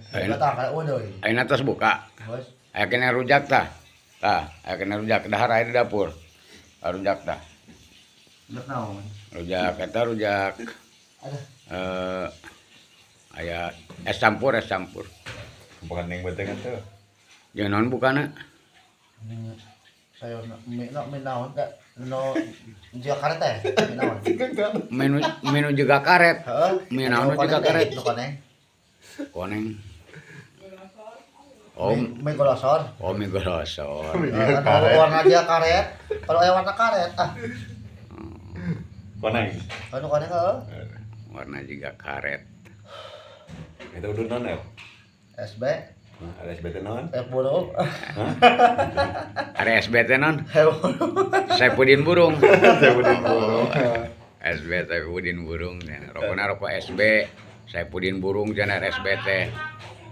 Ayeuna Tah kayak udah. Ayeuna tos buka. Bos. Aya keneh rujak tah. Tah, aya keneh rujak dahar aya di dapur. Ah, rujak tah. Rujak naon? Rujak eta rujak. Ada. Eh, aya es campur, es campur. Bukan yang penting itu. Jeung naon bukana? Ini sayur mie no mie naon teh? No jiga karet teh. Mie naon? Menu menu juga karet. Heeh. Mie naon juga karet? Nu koneng. Koneng. Oh, Mie, mie golosor. Oh, mie golosor. Heeh, kan warna dia karet. Kalau aya warna karet ah. Koneng. Anu koneng heeh. Warna juga karet. Itu udah non ya? SB. Ada SBT non? F burung. Ada SBT non? F burung. Saipudin Burung. Saya burung. SB Saipudin Burung. Ya. Rokona rokok SB. Saipudin Burung cenah SBT.